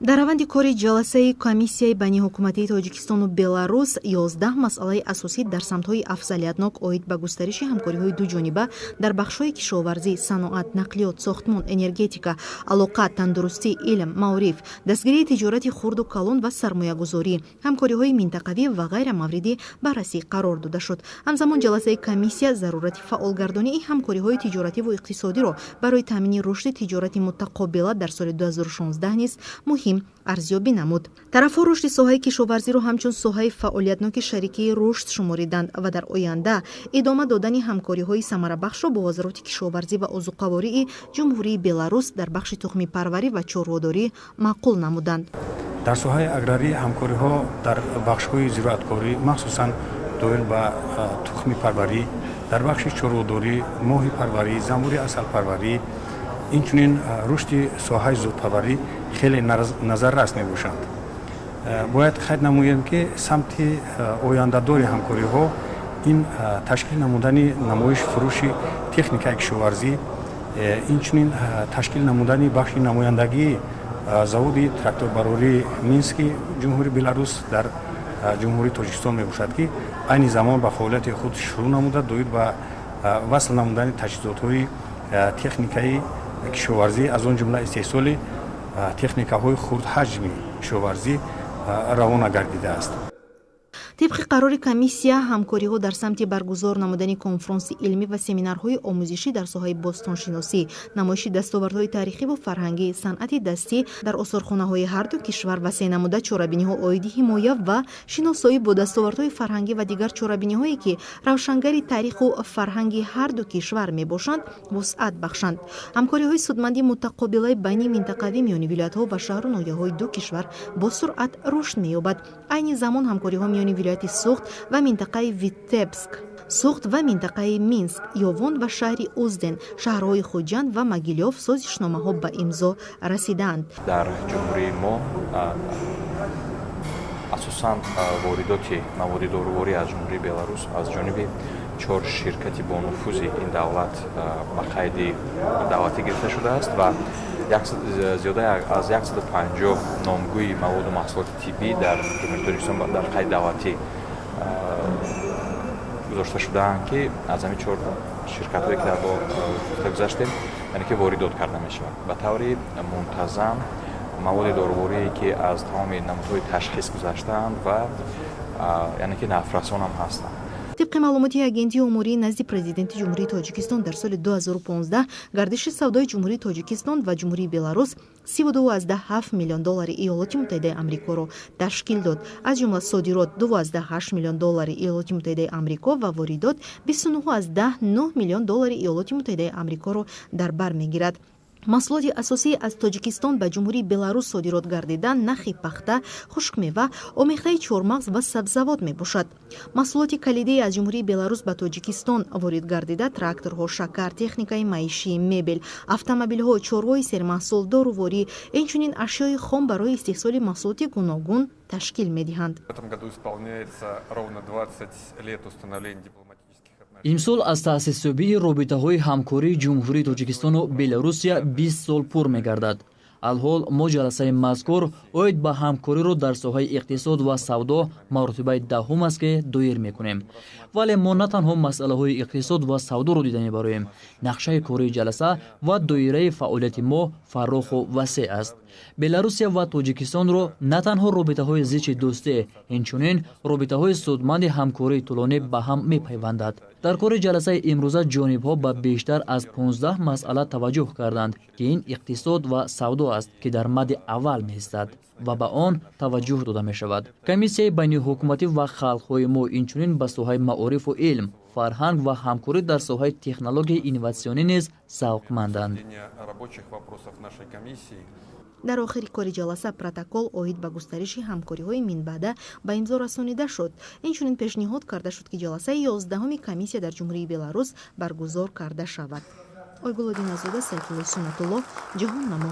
Дар раванди кори ҷаласаи комиссияи байниҳукуматии Тоҷикистону Беларус 11 масъалаи асосӣ дар самтҳои афзалиятнок оид ба густариши ҳамкориҳои дуҷониба дар бахшҳои кишоварзӣ, саноат, нақлиёт, сохтмон, энергетика, алоқа, тандурустӣ, илм, маориф, дастгирии тиҷорати хурду калон ва сармоягузорӣ, ҳамкориҳои минтақавӣ ва ғайра мавриди баррасӣ қарор дода шуд. Ҳамзамон ҷаласаи комиссия зарурати фаъолгардонии ҳамкориҳои тиҷоративу иқтисодиро барои таъмини рушди тиҷорати мутақобила дар соли 2016 низ муҳим арзёбӣ намуд. Тарафҳо рушди соҳаи кишоварзиро ҳамчун соҳаи фаъолиятноки шарикии рушд шумориданд ва дар оянда идома додани ҳамкориҳои самарабахшро бо Вазорати кишоварзӣ ва озуқавории Ҷумҳурии Беларус дар бахши тухмипарварӣ ва чорводорӣ маъқул намуданд. Дар соҳаи аграрӣ ҳамкориҳо дар бахшҳои зироаткорӣ, махсусан доир ба тухмипарварӣ, дар бахши чорводорӣ, моҳипарварӣ, занбури асалпарварӣ, инчунин рушди соҳаи зотпарварӣ хеле назаррас мебошанд. Бояд қайд намоем, ки самти ояндадори ҳамкориҳо ин ташкил намудани намоиши фурӯши техникаи кишоварзӣ, инчунин ташкил намудани бахши намояндагии заводи тракторбарории Мински Ҷумҳурии Беларус дар Ҷумҳурии Тоҷикистон мебошад, ки айни замон ба фаъолияти худ шурӯъ намуда, доир ба васл намудани таҷҳизотҳои техникаи кишоварзӣ, аз он ҷумла истеҳсоли техникаҳои хурдҳаҷми кишоварзӣ равона гардидааст. Тибқи қарори комиссия, ҳамкориҳо дар самти баргузор намудани конфронси илмӣ ва семинарҳои омӯзишӣ дар соҳаи бостоншиносӣ, намоиши дастовардҳои таърихиву фарҳангӣ, санъати дастӣ дар осорхонаҳои ҳарду кишвар, васеъ намуда чорабиниҳо оиди ҳимоя ва шиносоӣ бо дастовардҳои фарҳангӣ ва дигар чорабиниҳое, ки равшангари таъриху фарҳанги ҳарду кишвар мебошанд, вусъат бахшанд. Ҳамкориҳои судманди мутақобилаи байни минтақавӣ миёни вилоятҳо ва шаҳру ноҳияҳои ду кишвар бо суръат рушд меёбад. Айни замон ҳамкориҳо миёни вилояти Суғд ва минтақаи Витебск, Суғд ва минтақаи Минск, Ёвон ва шаҳри Узден, шаҳрҳои Хуҷанд ва Могилёв созишномаҳо ба имзо расидаанд. Дар ҷумҳурии мо асосан воридоти маводи доруворӣ аз Ҷумҳурии Беларус аз ҷониби чор ширкати бонуфузи ин давлат ба қайди давлатӣ гирифта шудааст ва зиёда аз 150 номгӯи маводу маҳсулоти тиббӣ дар Ҷумҳурии Тоҷикистон дар қайди давлатӣ гузошта шудаанд, ки аз ҳамин чор ширкатҳое, ки дар гуфта гузаштем, яъне ки воридот карда мешавад ба таври мунтазам маводи доруворие, ки аз тамоми намудҳои ташхис гузаштаанд ва яъне ки нафрасонам ҳастанд. Тибқи маълумоти Агентии омории назди Президенти Ҷумҳурии Тоҷикистон, дар соли 2015 гардиши савдои Ҷумҳурии Тоҷикистон ва Ҷумҳурии Беларус 32,7 миллион доллари Иёлоти Муттаҳидаи Амрикоро ташкил дод. Аз ҷумла содирот 2,8 миллион доллари Иёлоти Муттаҳидаи Амрико ва воридот 29,9 миллион доллари Иёлоти Муттаҳидаи Амрикоро дар бар мегирад. Маҳсулоти асосии аз Тоҷикистон ба Ҷумҳурии Беларус содирот гардида нахи пахта, хушкмева, омехтаи чормағз ва сабзавот мебошад. Маҳсулоти калидии аз Ҷумҳурии Беларус ба Тоҷикистон ворид гардида тракторҳо, шакар, техникаи маишӣ, мебел, автомобилҳо, чорвои сермаҳсул, доруворӣ, инчунин ашёи хом барои истеҳсоли маҳсулоти гуногун ташкил медиҳанд. В этом году исполняется ровно 20 лет установления дипломатических Имсол аз таъсисёбии робитаҳои ҳамкории Ҷумҳурии Тоҷикистону Беларусия 20 сол пур мегардад. Алҳол мо ҷаласаи мазкур оид ба ҳамкориро дар соҳаи иқтисод ва савдо маротибаи даҳум аст, ки доир мекунем. Вале мо на танҳо масъалаҳои иқтисод ва савдоро дида мебароем. Нақшаи кории ҷаласа ва доираи фаъолияти мо фароху васеъ аст. Беларусия ва Тоҷикистонро на танҳо робитаҳои зичи дӯстӣ, инчунин робитаҳои судманди ҳамкории тӯлонӣ ба ҳам мепайвандад. Дар кори ҷаласаи имрӯза ҷонибҳо ба бештар аз 15 масъала таваҷҷӯҳ карданд, ки ин иқтисод ва савдо аст, ки дар мадди аввал меистад ва ба он таваҷҷӯҳ дода мешавад. Комиссияи байниҳукуматӣ ва халқҳои мо инчунин ба соҳаи маорифу илм, фарҳанг ва ҳамкорӣ дар соҳаи технологияи инноватсионӣ низ завқманданд. Дар охири кори ҷаласа протокол оид ба густариши ҳамкориҳои минбаъда ба имзо расонида шуд. Инчунин пешниҳод карда шуд, ки ҷаласаи 11-уми комиссия дар Ҷумҳурии Беларус баргузор карда шавад. Ойгулодиназода, Сайфулло Суннатулло, Ҷаҳоннамо.